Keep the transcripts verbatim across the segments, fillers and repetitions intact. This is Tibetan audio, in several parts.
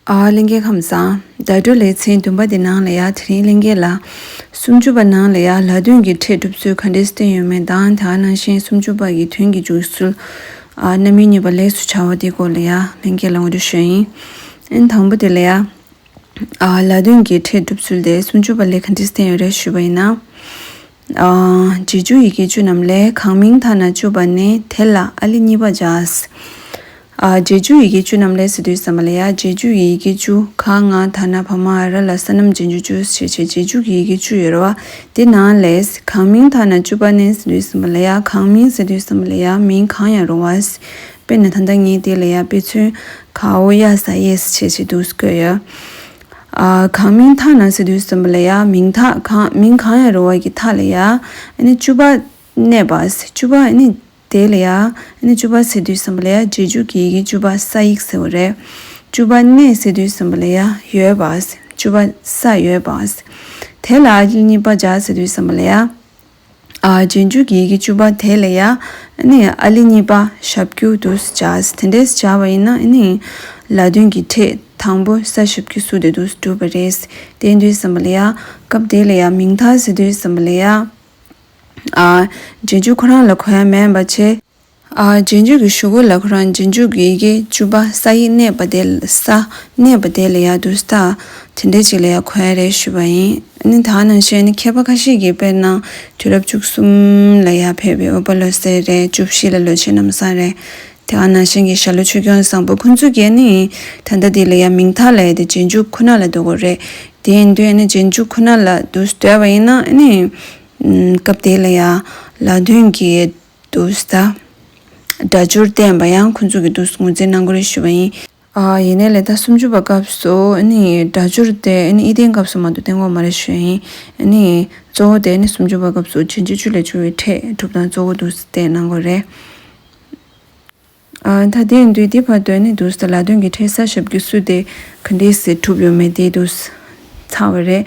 ཨ། ལྷན་རྒྱས་ཁམས་བཟང་། བརྡ་སྤྲོད་ལེ་ཚན་བདུན་པ་དེ་ནང་ལ་ཡ། དེ་རིང་ལྷན་རྒྱས་ལ་སུམ་ཅུ་པ་ནང་ལ་ཡ་ལ་དོན་གྱི་ཕྲད་སྒྲུབ་ཚུལ་ག་འདྲས་བསྟན་ཡོད་མེད་དང་། དེ་ནང་བཞིན་སུམ་ཅུ་པ་གི་དོན་གྱི་འཇུག་ཚུལ། ཨ། རྣམ་དབྱེ་གཉིས་པ་ལས་སུ་བྱ་བ་དེའི་སྐོར་ལ་ཡ་ལྷན་རྒྱས་ལ་ངོ་སྤྲོད་ཞུ་ཡིན། ཨན། དང་པོ་དེ་ལ་ཡ། ཨ། ལ་དོན་གྱི་ཕྲད་སྒྲུབ་ཚུལ་དེ་སུམ་ཅུ་པ་ལས་ག་འདྲས་བསྟན་ཡོད་རེད་ཞུས་པ་ཡིན་ན། ཨ། རྗེས་འཇུག་ཡི་གེ་བཅུ་རྣམས་ལས། གང་མིང་མཐའ་ན་བཅུ་པ་ནས། དེ་ལ་ཨ་ལི་གཉིས་པ་སྦྱར། ཨ། རྗེས་འཇུག་ཡི་གེ་བཅུ་རྣམས་ལས་ཟེར་དུས་ཙམ་པ་ལ་ཡ། རྗེས་འཇུག་གི་ཡི་གེ་བཅུ། ག་ང་ད་ན་བ་མ་འ་ར་ལ་ས་རྣམ་རྗེས་འཇུག་བཅུ་ཞེས་བྱ། རྗེས་འཇུག་གི་ཡི་གེ་བཅུ་ཡོད་རེད་བ། དེ་ནང་ལས་གང་མིང་མཐའ་ན་བཅུ་པ་ནས་ཟེར་དུས་ཙམ་པ་ལ་ཡ། གང་མིང་ཟེར་དུས་ཙམ་པ་ལ་ཡ་མིང་གང་ཡང་རུང་བ། དཔེར་ན་ད་ལྟ་ངས་དེ་ལ་ཡ་དཔེ་མཚོན་ག་འོ་ཡ་ས་ཡེས་བྱས་བྱས་འདུག་བཀོད་ཡོད། ཨ། གང་མིང་མཐའ་ན་ཟེར་དུས་ཙམ་པ་ལ་ཡ་མིང་མཐའ་གང་མིང་གང་ཡང་རུང་བ་གི་མཐའ་ལ་ཡ་ཨ་ནི་བཅུ་པ་གནས་པ། བཅུ་པ་ཨ་ནི་དེ་ལ་ཡ་ཨ་ནི་བཅུ་པ་ཟེར་དུས་ཙམ་པ་ལ་ཡ་རྗེས་འཇུག་གི་ཡི་གེ་བཅུ་པ་ས་ཡིག་ཟེར་བ་རེད། བཅུ་པ་གནས་ཟེར་དུས་ཙམ་པ་ལ་ཡ་ཡོད་པ། བཅུ་པ་ས་ཡོད་པ། དེ་ལ་ཨ་ལི་གཉིས་པ་སྦྱར་ཟེར་དུས་ཙམ་པ་ལ་ཡ། ཨ། རྗེས་འཇུག་གི་ཡི་གེ་བཅུ་པ་དེ་ལ་ཡ་ཨ་ནི་ཨ་ལི་གཉིས་པ་ཞབས་ཀྱུ་འདུག་སྦྱར། དེ་འདྲས་སྦྱར་བ་ཡིན་ན་ཨ་ནི་ལ་དོན་གྱི་ཕྲད་དང་པོ་ས་ཞབས་ཀྱུ་སུ་དེ་འདུག་གྲུབ་པ་རེད། དེ་ཡིན་དུས་ཙམ་པ་ལ་ཡ་སྐབས་དེ་ལ་ཡ་མིང་མཐའ་ཟེར་དུས་ཙམ་པ་ལ་ཡ། ཨ། རྗེས་འཇུག་ཁོ་རང་ལ་གོ་ཡ་མེད་པ་བྱས། ཨ། རྗེས་འཇུག་གི་གཞུག་གུ་ལ་ཁོ་རང་རྗེས་འཇུག་གི་ཡི་གེ་བཅུ་པ་ས་ཡིག་གནས་པ་དེ་ལ་ས་གནས་པ་དེ་ལ་ཡ་འདུག་སྟ། དེ་འདྲས་ཅིག་ལ་ཡ་གོ་ཡ་རེད་ཞུས་པ་ཡིན། ཨ་ནི་ད་ནང་བཞིན་ཨ་ནི་མཁས་པ་ཁ་ཤས་ཀྱིས་དཔེར་ན་དུས་རབས་བཅུ་གསུམ་ལ་ཡ་ཕེབས་པའི་ཨོ་པ་ལོ་སེ་རེད། བཅུ་བཞི་ལ་ལོ་ཆེན་ནམ་བཟང་རེད། དེ་ག་ནང་བཞིན་གྱི་ཞྭ་ལུ་ཆོས་སྐྱོང་བཟང་པོ་ཁོང་ཚོ་གིས་ཨ་ནི་ད་ལྟ་འདི་ལ་ཡ་མིང་མཐའ་ལ་ཡ་དེ་རྗེས་འཇུག་ཁོ་ན་ལ་འདོད་དགོས་རེད། དེ་ཡིན་དུས་ཨ་ནི་རྗེས་འཇུག་ཁོ་ན་ལ་འདུག་འདོད་པ་ཡིན་ན་ཨ་ནི་སྐབས་དེ་ལ་ཡ་ལ་དོན་གྱི་འདུག་སྟ། སྒྲ་སྦྱོར་བསྟན་པ་ཡང་ཁོང་ཚོ་གིས་འདུག་ངོས་འཛིན་གནང་དགོས་རེད་ཞུ་བ་ཡིན། ཨ། ཡིན་ནའི་ལས་ད་སུམ་ཅུ་པ་སྐབས་སུ་ཨ་ནི་སྒྲ་སྦྱོར་དེ་ཨ་ནི་ཨི་ལྡན་སྐབས་སུ་མ་གཏོགས་བསྟན་གྱི་ཡོད་མ་རེད་ཞུ་ཡིན། ཨ་ནི་གཙོ་བོ་དེ་ཨ་ནི་སུམ་ཅུ་པ་སྐབས་སུ་རྗེས་འཇུག་བཅུ་ལས་བྱུང་བའི་ཕྲད་གྲུབ་སྟངས་གཙོ་བོ་འདུག་བསྟན་གནང་དགོས་རེད། ཨ། ད་དེ་ཡིན་དུས་དེ་བར་དུ་ཨ་ནི་འདུག་སྟ་ལ་དོན་གྱི་ཕྲད་ས་ཞབས་ཀྱུ་སུ་དེ་ག་འདྲས་སེ་གྲུབ་ཡོད་མེད་དེ་འདུག་སྟ་ཚར་བ་རེད།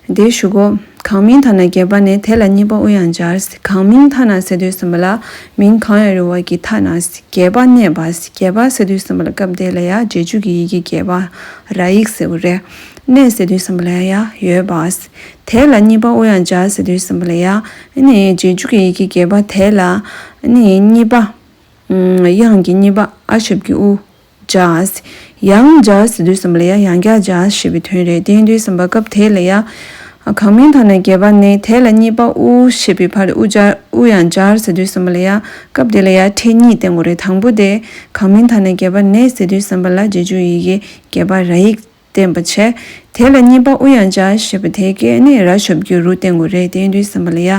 དེ་ཞུ་གོ། གང་མིང་མཐའ་ན་བརྒྱད་པ་ནས། དེ་ལ་གཉིས་པ་དབུ་ཡང་སྦྱར། གང་མིང་མཐའ་ན་ཟེར་དུས་ཙམ་པ་ལ་མིང་གང་ཡང་རུང་བ་གི་མཐའ་ན་བརྒྱད་པ་གནས་པ། བརྒྱད་པ་ཟེར་དུས་ཙམ་པ་ལ་སྐབས་དེ་ལ་ཡ་རྗེས་འཇུག་གི་ཡི་གེ་བརྒྱད་པ་ར་ཡིག་ཟེར་བ་རེད། གནས་ཟེར་དུས་ཙམ་པ་ལ་ཡ་ཡོད་པ། དེ་ལ་གཉིས་པ་དབུ་ཡང་སྦྱར་ཟེར་དུས་ཙམ་པ་ལ་ཡ་ཨ་ནི་རྗེས་འཇུག་གི་ཡི་གེ་བརྒྱད་པ་དེ་ལ་ཨ་ནི་གཉིས་པ། ཨམ། དབྱངས་ཀྱི་གཉིས་པ་ཨ་ཞབས་ཀྱུ་དབུ་སྦྱར། ཡང་སྦྱར་ཟེར་དུས་ཙམ་པ་ལ་ཡ་ཡང་བསྐྱར་སྦྱར་ཞེས་པའི་དོན་རེད། དེ་ཡིན་དུས་ཙམ་པ་སྐབས་དེ་ལ་ཡ། གང་མིང་མཐའ་ན་བརྒྱད་པ་ནས། དེ་ལ་གཉིས་པ་དབུ་ཞེས་པའི་བར་དུ་དབུ་སྦྱར་དབུ་ཡང་སྦྱར་ཟེར་དུས་ཙམ་པ་ལ་ཡ། སྐབས་དེ་ལ་ཡ་ཕྲད་གཉིས་བསྟན་དགོས་རེད། དང་པོ་དེ་གང་མིང་མཐའ་ན་བརྒྱད་པ་ནས་ཟེར་དུས་ཙམ་པ་ལ་རྗེས་འཇུག་ཡི་གེ་བརྒྱད་པ་ར་ཡིག་བསྟན་པ་བྱས། དེ་ལ་གཉིས་པ་དབུ་ཡང་སྦྱར་ཞེས་པ་དེ་གས་ནི་ར་ཞབས་ཀྱུ་རུ་བསྟན་དགོས་རེད། དེ་ཡིན་དུས་ཙམ་པ་ལ་ཡ་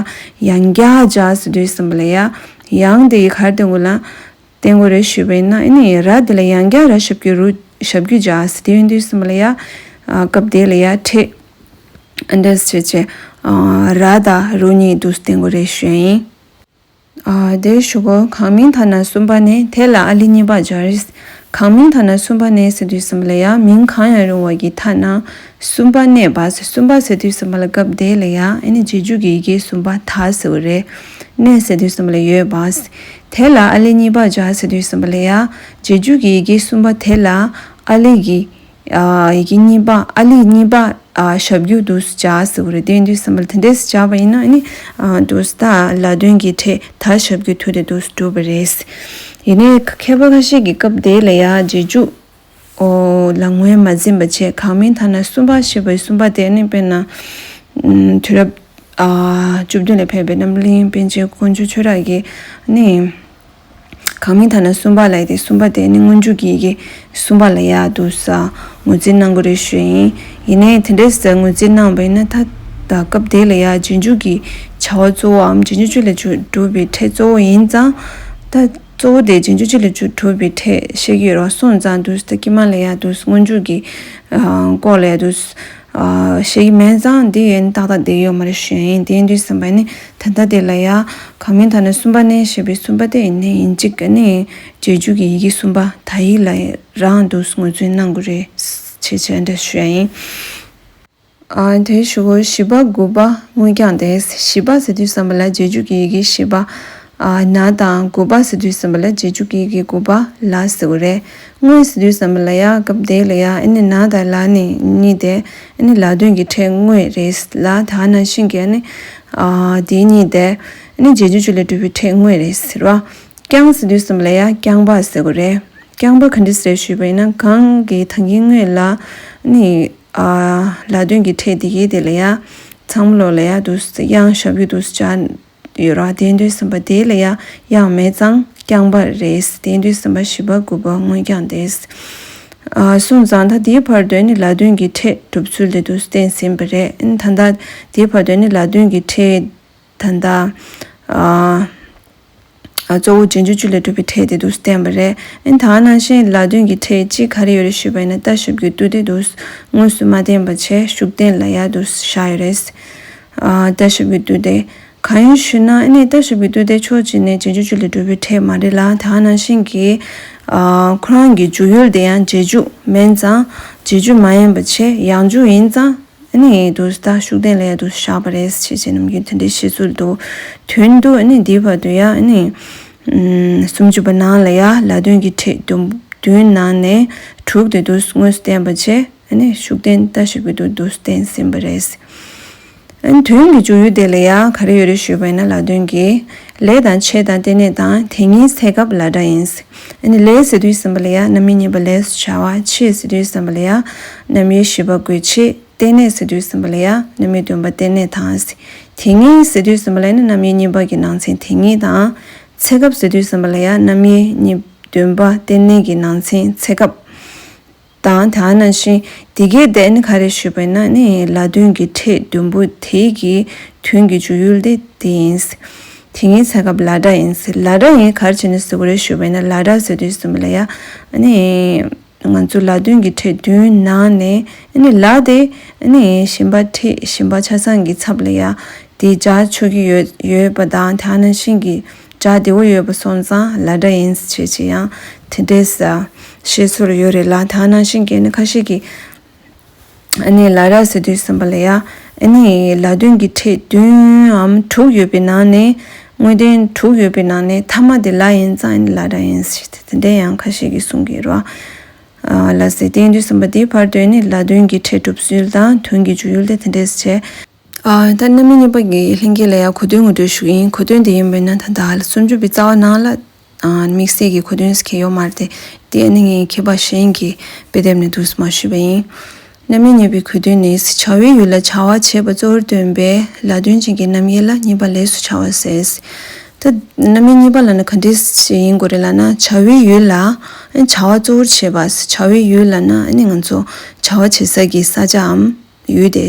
ཡང་བསྐྱར་སྦྱར་ཟེར་དུས་ཙམ་པ་ལ་ཡ་ཡང་དེ་ཡི་གར་བསྟན་དགོས་ལ། བསྟན་དགོས་རེད་ཞུས་པ་ཡིན་ན་ཨ་ནི་ར་དེ་ལ་ཡང་བསྐྱར་ར་ཞབས་ཀྱུ་རུ་ཞབས་ཀྱུ་སྦྱར་ཟེར། དེ་ཡིན་དུས་ཙམ་པ་ལ་ཡ་སྐབས་དེ་ལ་ཡ་ཕྲད་ཨ་འདྲས་བྱས་བྱས་ར་དང་རུ་གཉིས་འདུག་བསྟན་དགོས་རེད་ཞུ་ཡིན། ཨ། དེ་ཞུ་གོ། གང་མིང་མཐའ་ན་གསུམ་པ་ནས། དེ་ལ་ཨ་ལི་གཉིས་པ་སྦྱར། གང་མིང་མཐའ་ན་གསུམ་པ་ནས་ཟེར་དུས་ཙམ་པ་ལ་ཡ་མིང་གང་ཡང་རུང་བ་གི་མཐའ་ན་གསུམ་པ་གནས་པ། གསུམ་པ་ཟེར་དུས་ཙམ་པ་ལ་སྐབས་དེ་ལ་ཡ་ཨ་ནི་རྗེས་འཇུག་གི་ཡི་གེ་གསུམ་པ་ད་ཟེར་བ་རེད། གནས་ཟེར་དུས་ཙམ་པ་ལ་ཡོད་པ། དེ་ལ་ཨ་ལི་གཉིས་པ་སྦྱར་ཟེར་དུས་ཙམ་པ་ལ་ཡ་རྗེས་འཇུག་གི་ཡི་གེ་གསུམ་པ་དེ་ལ་ཨ་ལི་གི་ཨ། ཡི་གེ་གཉིས་པ་ཨ་ལི་གཉིས་པ་ཨ་ཞབས་ཀྱུ་འདུག་སྦྱར་ཟེར་བ་རེད། དེ་ཡིན་དུས་ཙམ་པ་ལ་དེ་འདྲས་སྦྱར་བ་ཡིན་ན་ཨ་ནི་ཨ་འདུག་སྟ་ལ་དོན་གྱི་ཕྲད་ད་ཞབས་ཀྱུ་དུ་དེ་འདུག་གྲུབ་པ་རེད། ཡིན་ནའི་མཁས་པ་ཁ་ཤས་ཀྱིས་སྐབས་དེ་ལ་ཡ་རྗེས་འཇུག་ཨོ་ལ་ངོས་མ་འཛིན་པ་བྱས། གང་མིང་མཐའ་ན་གསུམ་པ་ཞེས་པའི་གསུམ་པ་དེ་ནི་དཔེར་ན་ཨམ་དུས་རབས་ཨ་བཅུ་བདུན་ལ་ཕེབས་པའི་རྣམ་གླིང་པཎ་ཆེན་དཀོན་མཆོག་ཆོས་གྲགས་ཀྱིས་ནི། གང་མིང་མཐའ་ན་གསུམ་པ་ལབ་ཡ་དེ་གསུམ་པ་དེ་ནི་སྔོན་འཇུག་གི་ཡི་གེ་གསུམ་པ་ལ་ཡ་འདུག་ས་ངོས་འཛིན་གནང་དགོས་རེད་ཞུ་ཡིན། ཡིན་ནའི་དེ་འདྲས་ས་ངོས་འཛིན་གནང་བ་ཡིན་ན་ད་ད་སྐབས་དེ་ལ་ཡ་རྗེས་འཇུག་གི་བྱ་བ་གཙོ་བོའམ་རྗེས་འཇུག་བཅུ་ལས་གྲུབ་པའི་ཕྲད་གཙོ་བོ་ཡིན་ཙང་། ད་གཙོ་བོ་དེ་རྗེས་འཇུག་བཅུ་ལས་གྲུབ་པའི་ཕྲད་བཤད་ཀྱི་ཡོད་རེད་བ། སོང་ཙང་འདུག་ས་ད་དཀྱིལ་མ་ལ་ཡ་འདུག་ས་སྔོན་འཇུག་གི་སྐོར་ལ་ཡ་འདུག་ས། ཨ། ཤེས་ཀྱི་མེད་ཙང་འདི་ཡིན་ཏག་ཏག་བསྡད་ཡོད་མ་རེད་ཞུ་ཡིན། དེ་ཡིན་དུས་ཙམ་པ་ནི་ད་ལྟ་དེ་ལ་ཡ་གང་མིང་མཐའ་ན་གསུམ་པ་ནས་ཞེས་པའི་གསུམ་པ་དེ་ཡིན་ནའི་ཡིན་གཅིག་ག་ནི་རྗེས་འཇུག་གི་ཡི་གེ་གསུམ་པ་ད་ཡིག་ལ་རང་འདུག་ངོས་འཛིན་གནང་དགོས་རེད་ཅེས་བྱས་འདྲ་ཞུ་ཡ་ཡིན། ཨ། དེ་ཞུ་གོ། བཞི་པ་དགུ་པ་དངོས་རྐྱང་དེ། བཞི་པ་ཟེར་དུས་ཙམ་པ་ལ་རྗེས་འཇུག་གི་ཡི་གེ་བཞི་པ། ཨ་ན་དང་དགུ་པ་ཟེར་དུས་ཙམ་པ་ལ་རྗེས་འཇུག་གི་གི་དགུ་པ་ལ་ཟེར་གི་རེད། དངོས་ཟེར་དུས་ཙམ་པ་ལ་ཡ་སྐབས་དེ་ལ་ཡ་ཨ་ནི་ན་དང་ལ་ནི་གཉིས་དེ་ཨ་ནི་ལ་དོན་གྱི་ཕྲད་དངོས་རེད་ལ། དེ་ནང་བཞིན་གྱི་ཨ་ནི་ཨ་དེ་གཉིས་དེ་ཨ་ནི་རྗེས་འཇུག་ཅིག་ལས་གྲུབ་པའི་ཕྲད་དངོས་རེད་ཟེར་བ། རྐྱང་ཟེར་དུས་ཙམ་པ་ལ་ཡ་རྐྱང་པ་ཟེར་གི་རེད། རྐྱང་པ་ག་འདྲ་ཟེར་ཞུས་པ་ཡིན་ན། གང་གི་ད་གིན་དངོས་ལ་ཨ་ནི་ཨ་ལ་དོན་གྱི་ཕྲད་དེ་གི་དེ་ལ་ཡ་ཚང་མ་ལོག་ལ་ཡ་དུ་དབྱངས་ཞབས་ཀྱུ་དུ་སྦྱར་ཡོད་ར། དེ་དུས་ཙམ་པ་དེ་ལ་ཡ་དབྱངས་མེད་ཙང་རྐྱང་པ་རེད། དེ་དུས་ཙམ་པ་བཞི་པ་དགུ་པ་དངོས་རྐྱང་རེད། ཨ་སོང་ཙང་ད་དེའི་བར་དུ་ནི་ལ་དོན་གྱི་ཕྲད་གྲུབ་ཚུལ་དེ་དུ་བསྟན་ཟིན་པ་རེད། ཨ་ནི་ད་ལྟ་དེའི་བར་དུ་ནི་ལ་དོན་གྱི་ཕྲད་ད་ལྟ་ཨ་ཨ་གཙོ་བོ་རྗེས་འཇུག་ཅིག་ལས་གྲུབ་པའི་ཕྲད་དེ་དུ་བསྟན་པ་རེད། ཨ་ནི་ད་ནང་བཞིན་ལ་དོན་གྱི་ཕྲད་གཅིག་ག་རེ་ཡོད་རེད་ཞུས་པ་ཡིན་ན། ད་ཞབས་ཀྱུ་ཏུ་དེ་དུ་དངོས་སུ་མ་བསྟན་པ་བྱས་ཤུགས་བསྟན་ལ་ཡ་དུ་བཞག་ཡོད་རེད། ཨ་ད་ཞབས་ཀྱུ་ཏུ་དེ་གང་ཡིན་ཞུས་ན། ཨ་ནི་ད་ཞབས་ཀྱུ་ཏུ་དེ་ཕྱོགས་གཅིག་ནས་རྗེས་འཇུག་ཅིག་ལས་གྲུབ་པའི་ཕྲད་མ་རེད་ལ། ད་ནང་བཞིན་གྱི་ཨ་ཁོ་རང་གི་འཇུག་ཡུལ་དེ་ཡང་རྗེས་འཇུག་མིན་ཙང་རྗེས་འཇུག་མ་ཡིན་པ་བྱས་ཡང་འཇུག་ཡིན་ཙང་། ཨ་ནི་དུ་ད་ཤུགས་བསྟན་ལ་ཡ་དུ་བཞག་པ་རེད་ཅེས་བྱས་ནམ་རྒྱུན་དེ་འདྲའི་བཤད་ཚུལ་འདུག་དོན་དུ་ཨ་ནི་འདིའི་བར་དུ་ཡ་ཨ་ནི་ཨམ་སུམ་ཅུ་པ་ནང་ལ་ཡ་ལ་དོན་གྱི་ཕྲད་བདུན་བདུན་ནང་ནས་དྲུག་དེ་དུ་དངོས་སུ་བསྟན་པ་བྱས། ཨ་ནི་ཤུགས་བསྟན་ད་ཞབས་ཀྱུ་ཏུ་དུ་བསྟན་ཟིན་པ་རེད། ཨ་ནི་དོན་གྱི་འཇུག་ཡུལ་དེ་ལ་ཡ་ག་རེ་ཡོད་རེད་ཞུས་པ་ཡིན་ན། ལ་དོན་གྱི་ལས་དང་ཆེད་དང་རྟེན་གནས་དང་དེ་ཉིད་ཚེ་སྐབས་ལ་སྒྲ་ཡིན། ཨ་ནི་ལས་ཟེར་དུས་ཙམ་པ་ལ་ཡ་རྣམ་དབྱེ་གཉིས་པ་ལས་སུ་བྱ་བ། ཆེད་ཟེར་དུས་ཙམ་པ་ལ་ཡ་རྣམ་དབྱེ་བཞི་པ་དགོས་ཆེད། རྟེན་གནས་ཟེར་དུས་ཙམ་པ་ལ་ཡ་རྣམ་དབྱེ་བདུན་པ་རྟེན་གནས་དང་། དེ་ཉིད་ཟེར་དུས་ཙམ་པ་ལ་ཡ་ནི་རྣམ་དབྱེ་གཉིས་པ་གི་ནང་ཚན་དེ་ཉིད་དང་། ཚེ་སྐབས་ཟེར་དུས་ཙམ་པ་ལ་ཡ་རྣམ་དབྱེ་གཉིས་བདུན་པ་རྟེན་གནས་ཀྱི་ནང་ཚན་ཚེ་སྐབས་དང་། དེ་ནང་བཞིན་དེ་གའི་དེ་ནི་ག་རེ་ཞུས་པ་ཡིན་ན། ནི་ལ་དོན་གྱི་ཕྲད་བདུན་པོ་དེ་གི་དོན་གྱི་འཇུག་ཡུལ་དེ་དེ་ཡིན། དེ་ཉིད་ཚེ་སྐབས་ལ་སྒྲ་ཡིན། ལ་སྒྲ་ཡིན་ག་རེ་བྱས་ནས་ཟེར་དགོས་རེད་ཞུས་པ་ཡིན་ན། ལ་སྒྲ་ཟེར་དུས་ཙམ་པ་ལ་ཡ་ནི་ང་ཚོ་ལ་དོན་གྱི་ཕྲད་བདུན་ནང་ནས་ཨ་ནི་ལ་དེ་ཨ་ནི་གཞན་པ་ཕྲད་གཞན་པ་ཆ་ཚང་གི་ཚབ་ལ་ཡ་དེ་སྦྱར་ཆོག་གི་ཡོད་ཡོད་པ་དང་། དེ་ནང་བཞིན་གྱི་སྒྲ་བདེ་བོ་ཡོད་པ་སོང་ཙང་ལ་སྒྲ་ཡིན་ཟེར་བྱས་ཡང་དེ་འདྲས་བཤད་སྲོལ་ཡོད་རེད་ལ། དེ་ནང་བཞིན་གྱི་ཨ་ནི་ཁ་ཤས་ཀྱིས་ཨ་ནི་ལ་སྒྲ་ཟེར་དུས་ཙམ་པ་ལ་ཡ་ཨ་ནི་ལ་དོན་གྱི་ཕྲད་བདུན་འམ་དྲུག་ཡོད་པའི་ནང་ནས་དངོས་བསྟན་དྲུག་ཡོད་པའི་ནང་ནས་མཐའ་མ་དེ་ལ་ཡིན་ཙང་ཨ་ནི་ལ་སྒྲ་ཡིན་ཟེར་ཏེ་དེ་འདྲས་ཡང་ཁ་ཤས་ཀྱིས་གསུང་གི་ཡོད་རེད། ལ་ཟེར་བསྟན་དུས་ཙམ་པ་དེའི་བར་དུ་ནི་ལ་དོན་གྱི་ཕྲད་གྲུབ་ཚུལ་དང་དོན་གྱི་འཇུག་ཡུལ་དེ་དེ་འདྲས་བྱས། ཨ་ད་རྣམ་དབྱེ་གཉིས་པ་གི་ལྷན་རྒྱས་ལ་ཡང་གོ་དོན་ངོ་སྤྲོད་ཞུ་གི་ཡིན། གོ་དོན་དེ་ཡིན་པས་ན་ད་ལྟ་སུམ་ཅུ་པའི་རྩ་བ་ནང་ལ་ཨ་དམིགས་བསལ་གྱི་གོ་དོན་ཟེར་མཁན་ཡོད་མ་རེད་དེ། དེ་ནི་ངས་མཁས་པ་གཞན་གྱི་དཔེ་དེབ་ནས་འདུག་སེ་མར་ཞུས་པ་ཡིན། རྣམ་དབྱེ་གཉིས་པའི་གོ་དོན་ནི། བྱ་བའི་ཡུལ་ལ་བྱ་བ་བྱེད་པ་གཙོ་བོར་སྟོན་པའི་ལ་དོན་ཅན་གྱི་རྣམ་དབྱེ་ལ་གཉིས་པ་ལས་སུ་བྱ་བ་ཟེར། ད་རྣམ་དབྱེ་གཉིས་པ་ལབ་ན་ག་འདྲས་ཡིན་དགོས་རེད་ལབ་ན། བྱ་བའི་ཡུལ་ལ་བྱ་བ་གཙོ་བོར་བྱེད་པ། བྱ་བའི་ཡུལ་ལབ་ན་ནི་ང་ཚོ་བྱ་བ་བྱེད་ས་གི་ས་ཆའམ་ཡུལ་དེ།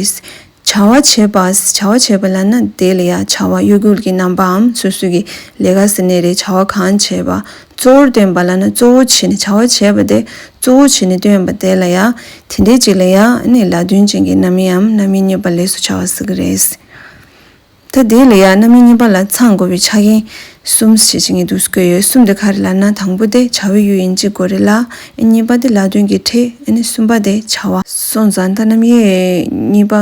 བྱ་བ་བྱེད་པ། བྱ་བ་བྱེད་པ་ལབ་ན་དེ་ལ་ཡ་བྱ་བ་གཡོ་འགུལ་གྱི་རྣམ་པའམ་སོ་སོ་གི་ལས་ཀ་ཟེར་ནའི་རེད། བྱ་བ་གང་བྱེད་པ། གཙོ་བོར་སྟོན་པ་ལབ་ན་གཙོ་བོ་བྱས་ནས་བྱ་བ་བྱེད་པ་དེ་གཙོ་བོ་བྱས་ནས་སྟོན་པ་དེ་ལ་ཡ་དེ་འདྲའི་ཅིག་ལ་ཡ་ནི་ལ་དོན་ཅན་གྱི་རྣམ་དབྱེའམ་རྣམ་དབྱེ་གཉིས་པ་ལས་སུ་བྱ་བ་ཟེར་གི་རེད། ད་དེ་ལ་ཡ་རྣམ་དབྱེ་གཉིས་པ་ལ་ཚང་དགོས་པའི་ཆ་རྐྱེན་གསུམ་ཞེས་བྱ་ངས་འདུག་སེ་བཀོད་ཡོད། གསུམ་དེ་ག་རེ་ལབ་ན། དང་པོ་དེ་བྱ་བའི་ཡུལ་ཡིན་གཅིག་དགོས་རེད་ལ། ཨ་གཉིས་པ་དེ་ལ་དོན་གྱི་ཕྲད། ཨ་ནི་གསུམ་པ་དེ་བྱ་བ། སོང་ཙང་ད་རྣམ་དབྱེ་གཉིས་པ་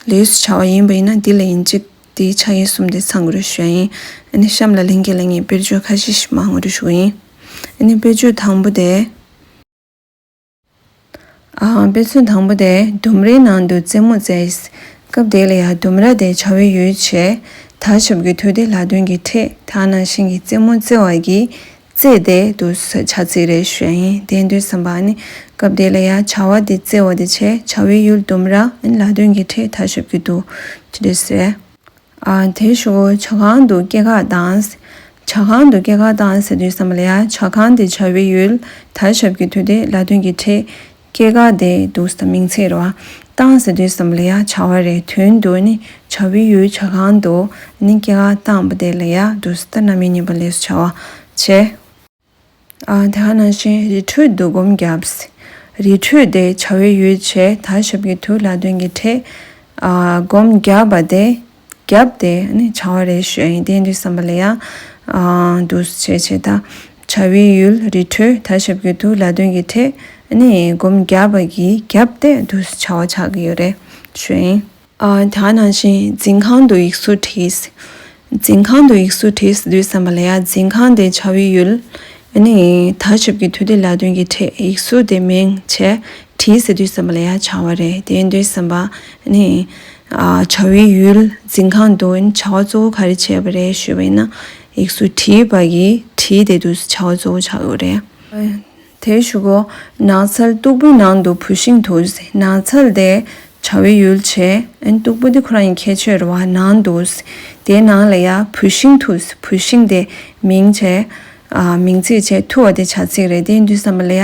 ལས་སུ་བྱ་བ་ཡིན་པ་ཡིན་ན་འདི་ལ་ཡིན་གཅིག་དེའི་ཆ་རྐྱེན་གསུམ་དེ་ཚང་དགོས་རེད་ཞུ་ཡ་ཡིན། ཨ་ནི་གཤམ་ལ་ལྷན་རྒྱས་ལ་ངས་དཔེར་བརྗོད་ཁ་ཤས་ཤིག་མར་ངོ་སྤྲོད་ཞུ་གི་ཡིན། ཨ་ནི་དཔེར་བརྗོད་དང་པོ་དེ། ཨ་དཔེ་མཚོན་དང་པོ་དེ་ལྡུམ་རའི་ནང་དུ་རྩེད་མོ་རྩེས། སྐབས་དེ་ལ་ཡ་ལྡུམ་ར་དེ་བྱ་བའི་ཡུལ་བྱས། ད་ཞབས་ཀྱུ་ཏུ་དེ་ལ་དོན་གྱི་ཕྲད། ད་ནང་བཞིན་གྱི་རྩེད་མོ་རྩེ་བ་གི་རྩེ་དེ་དུ་བྱ་ཚིག་རེད་ཞུ་ཡ་ཡིན། དེ་དུས་ཙམ་པ་ནི་སྐབས་དེ་ལ་ཡ་བྱ་བ་དེ་རྩེ་བ་དེ་བྱས། བྱ་བའི་ཡུལ་ལྡུམ་ར། ལ་དོན་གྱི་ཕྲད་ད་ཞབས་ཀྱུ་ཏུ་དེ་འདྲ་ཟེར། ཨ་དེ་ཞོག་ཇ་ཁང་དུ་སྐྱེས་སྐར་བཏང་། ཇ་ཁང་དུ་སྐྱེས་སྐར་བཏང་ཟེར་དུས་ཙམ་པ་ལ་ཡ་ཇ་ཁང་དེ་བྱ་བའི་ཡུལ། ད་ཞབས་ཀྱུ་ཏུ་དེ་ལ་དོན་གྱི་ཕྲད། སྐྱེས་སྐར་དེ་འདུག་སེ་མིང་ཚིག་རེད་བ། བཏང་ཟེར་དུས་ཙམ་པ་ལ་ཡ་བྱ་བ་རེད། དོན་དུ་ནི་བྱ་བའི་ཡུལ་ཇ་ཁང་དུ་ནི་སྐྱེས་སྐར་བཏང་པ་དེ་ལ་ཡ་འདུག་སེ་ད་རྣམ་དབྱེ་གཉིས་པ་ལས་སུ་བྱ་བ་བྱས། ཨ་དེ་ག་ནང་བཞིན་རི་ཁྲོད་དུ་སྒོམ་བརྒྱབ། རི་ཁྲོད་དེ་བྱ་བའི་ཡུལ་བྱས། ད་ཞབས་ཀྱུ་ཏུ་ལ་དོན་གྱི་ཕྲད། ཨ་སྒོམ་བརྒྱབ་པ་དེ། བརྒྱབ་དེ་ནི་བྱ་བ་རེད་ཞུ་ཡ་ཡིན། དེ་དུས་ཙམ་པ་ལ་ཡ་ཨ་འདུག་སེ་བྱས་བྱས་ད་བྱ་བའི་ཡུལ་རི་ཁྲོད། ད་ཞབས་ཀྱུ་ཏུ་ལ་དོན་གྱི་ཕྲད། ནི་སྒོམ་བརྒྱབ་པ་གི་བརྒྱབ་དེ་འདུག་སེ་བྱ་བ་ཆགས་ཀྱི་ཡོད་རེད་ཞུ་ཡ་ཡིན། ཨ་དེ་ག་ནང་བཞིན་འཛིན་ཁང་དུ་ཡིག་གཟུགས་བྲིས། འཛིན་ཁང་དུ་ཡིག་གཟུགས་བྲིས་ཟེར་དུས་ཙམ་པ་ལ་ཡ་འཛིན་ཁང་དེ་བྱ་བའི་ཡུལ། ཨ་ནི་ད་ཞབས་ཀྱུ་དུ་དེ་ལ་དོན་གྱི་ཕྲད། ཡིག་གཟུགས་དེ་མིང་བྱས། བྲིས་ཟེར་དུས་ཙམ་པ་ལ་ཡ་བྱ་བ་རེད། དེ་ཡིན་དུས་ཙམ་པ་ཨ་ནི་ཨ་བྱ་བའི་ཡུལ་འཛིན་ཁང་དུ་ཨ་ནི་བྱ་བ་གཙོ་བོ་ག་རེ་བྱས་པ་རེད་ཞུས་པ་ཡིན་ན། ཡིག་གཟུགས་བྲིས་པ་གི་བྲིས་དེ་དུས་བྱ་བ་གཙོ་བོ་ཆགས་ཡོད་རེད། དེའི་གཞུག་གུ་ནགས་ཚལ་སྟུག་པོའི་ནང་དུ་བུད་ཤིང་འདུག། ནགས་ཚལ་དེ་བྱ་བའི་ཡུལ་བྱས། ཨ་ནི་སྟུག་པོ་དེ་ཁོ་རང་གི་ཁྱད་ཆོས་རེད་བ། ནང་དུ། དེའི་ནང་ལ་ཡ་བུད་ཤིང་འདུག། བུད་ཤིང་དེ་མིང་བྱས། ཨ་མིང་ཚིག་བྱས། འདུག་པ་དེ་བྱ་ཚིག་རེད། དེ་ཡིན་དུས་ཙམ་པ་ལ་ཡ་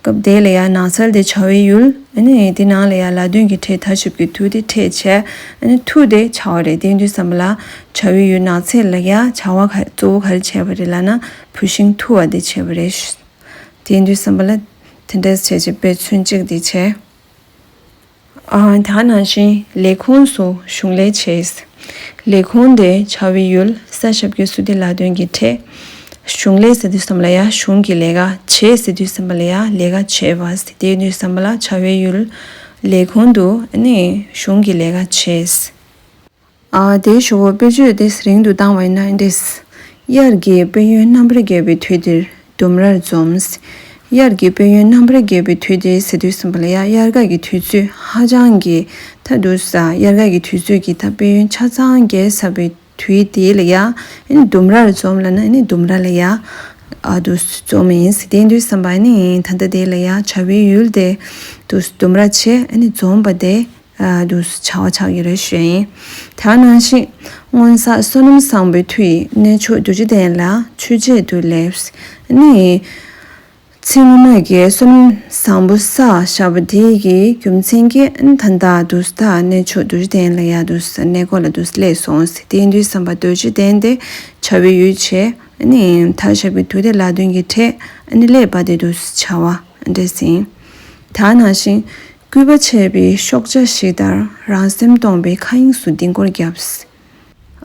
སྐབས་དེ་ལ་ཡ་ནགས་ཚལ་དེ་བྱ་བའི་ཡུལ། ཨ་ནི་དེ་ནང་ལ་ཡ་ལ་དོན་གྱི་ཕྲད་ད་ཞབས་ཀྱུ་དུ་དེ་ཕྲད་བྱས། ཨ་ནི་དུ་དེ་བྱ་བ་རེད། དེ་ཡིན་དུས་ཙམ་པ་ལ་བྱ་བའི་ཡུལ་ནགས་ཚལ་ལ་ཡ་བྱ་བ་ག་གཙོ་བོ་ག་རེ་བྱས་པ་རེད་ལབ་ན། བུད་ཤིང་འདུག་པ་དེ་བྱས་པ་རེད། དེ་ཡིན་དུས་ཙམ་པ་ལ་དེ་འདྲ་བྱས་བྱས་དཔེ་མཚོན་གཅིག་དེ་བྱས། ཨ་ད་ནང་བཞིན་ལས་ཁུངས་སུ་གཞུང་ལས་བྱས། ལས་ཁུངས་དེ་བྱ་བའི་ཡུལ། ས་ཞབས་ཀྱུ་སུ་དེ་ལ་དོན་གྱི་ཕྲད། གཞུང་ལས་ཟེར་དུས་ཙམ་ལ་ཡ་གཞུང་གི་ལས་ཀ། བྱས་ཟེར་དུས་ཙམ་པ་ལ་ཡ་ལས་ཀ་བྱས་པ། དེ་དུས་ཙམ་པ་ལ་བྱ་བའི་ཡུལ་ལས་ཁུངས་དུ་ནི་གཞུང་གི་ལས་ཀ་བྱས། ཨ་དེའི་གཞུག་གུ་དཔེར་བརྗོད་དེ་རིང་དུ་བཏང་བ་ཡིན་ན་འདི་རེད། དབྱར་གྱི་དཔལ་ཡོན་རྣམ་པར་རྒྱས་པའི་དུས་འདིར་ལྡུམ་རར་འཛོམས། དབྱར་གྱི་དཔལ་ཡོན་རྣམ་པར་རྒྱས་པའི་དུས་འདིར་ཟེར་དུས་ཙམ་པ་ལ་ཡ་དབྱར་ཁ་གི་དུས་ཚོད་ཧ་ཅང་གི་ད་འདུག་ས། དབྱར་ཁ་གི་དུས་ཚོད་ཀྱི་ད་དཔལ་ཡོན་ཆ་ཚང་རྒྱས་ཚར་བའི་དུས་དེ་ལ་ཡ་ཨ་ནི་ལྡུམ་རར་འཛོམས་ལབ་ན། ཨ་ནི་ལྡུམ་ར་ལ་ཡ་ཨ་འདུག་འཛོམས་ཡིན་ཟེར། དེ་ཡིན་དུས་ཙམ་པ་ཨ་ནི་ད་ལྟ་དེ་ལ་ཡ་བྱ་བའི་ཡུལ་དེ་འདུག་ལྡུམ་ར་བྱས། ཨ་ནི་འཛོམས་པ་དེ་ཨ་འདུག་བྱ་བ་ཆགས་ཀྱི་རེད་ཞུ་ཡིན། དེ་ནང་བཞིན་སྔོན་བསགས་བསོད་ནམས་བཟང་པོའི་མཐུ་ཡིས་གནས་མཆོག་རྡོ་རྗེ་གདན་ལ་མཆོད་བྱེད་དུ་སླེབས། ཨ་ནི་ཚེ་སྔོན་མ་གི་བསོད་ནམས་བཟང་པོ་བསགས་བཞག་པ་དེ་གི་རྒྱུ་མཚན་གྱིས་ཨ་ནི་ད་ལྟ་འདུག་ད་གནས་མཆོག་རྡོ་རྗེ་གདན་ལ་ཡ་འདུག་གནས་སྐོར་ལ་འདུག་སླེབས་སོང་ཟེར། དེ་ཡིན་དུས་ཙམ་པ་རྡོ་རྗེ་གདན་དེ་བྱ་བའི་ཡུལ་བྱས། ཨ་ནི་ད་ཞབས་ཀྱུ་དུ་དེ་ལ་དོན་གྱི་ཕྲད། ཨ་ནི་སླེབས་པ་དེ་འདུག་བྱ་བ་འདྲ་ཟིན། དེ་ནང་བཞིན་སྐུད་པ་ཆད་པའི་ཤོག་བྱ་ཞིག་ལྟར་རང་སེམས་སྟོང་པའི་མཁའ་དབྱིངས་སུ་ལྡིང་སྐོར་བརྒྱབ།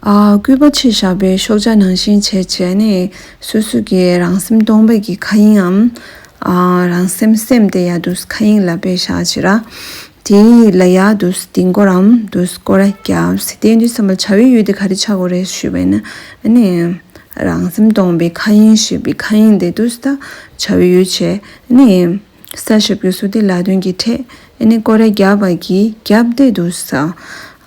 ཨ་སྐུད་པ་ཆད་བཞག་པའི་ཤོག་བྱ་ནང་བཞིན་བྱས་བྱས་ནས་སོ་སོ་གི་རང་སེམས་སྟོང་པ་གི་མཁའ་དབྱིངས་འམ། ཨ་རང་སེམས་སེམས་དེ་ཡ་འདུག་མཁའ་དབྱིངས་ལ་དཔེ་བཞག་བྱས་ར། དེ་ལ་ཡ་འདུག་ལྡིང་སྐོར་འམ་འདུག་སྐོར་ར་བརྒྱབ་ཟེར། དེ་ཡིན་དུས་ཙམ་པ་བྱ་བའི་ཡུལ་དེ་ག་རེ་ཆགས་ཀྱི་ཡོད་རེད་ཞུས་པ་ཡིན་ན། ཨ་ནི་རང་སེམས་སྟོང་པའི་མཁའ་དབྱིངས་ཞེས་པའི་མཁའ་དབྱིངས་དེ་འདུག་ད་བྱ་བའི་ཡུལ་བྱས། ཨ་ནི་ས་ཞབས་ཀྱུ་སུ་དེ་ལ་དོན་གྱི་ཕྲད། ཨ་ནི་སྐོར་ར་བརྒྱབ་པ་གི་རྒྱབ་དེ་འདུག་ས།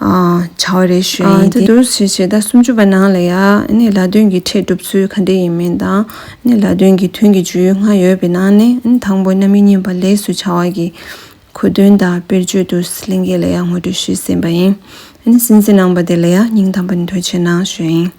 ཨ་བྱ་བ་རེད་ཞུ་ཡིན། དེ་འདུག་ཟེར་བྱས་ད་སུམ་ཅུ་པ་ནང་ལ་ཡ་ཨ་ནི་ལ་དོན་གྱི་ཕྲད་སྒྲུབ་ཚུལ་ག་འདྲ་ཡིན་མིན་དང་། ཨ་ནི་ལ་དོན་གྱི་དོན་གྱི་བརྗོད་ཡུལ་ལྔ་ཡོད་པའི་ནང་ནས། ཨ་ནི་དང་པོ་རྣམ་དབྱེ་གཉིས་པ་ལས་སུ་བྱ་བ་གི་གོ་དོན་དང་དཔེར་བརྗོད་དུ་ལྷན་རྒྱས་ལ་ཡང་ངོ་སྤྲོད་ཞུས་ཟིན་པ་ཡིན། ཨ་ནི་གསན་གཟིགས་གནང་བ་དེ་ལ་ཡང་སྙིང་ཐག་པ་ནས་ཐུགས་རྗེ་ཆེ་གནང་ཞུ་ཡིན།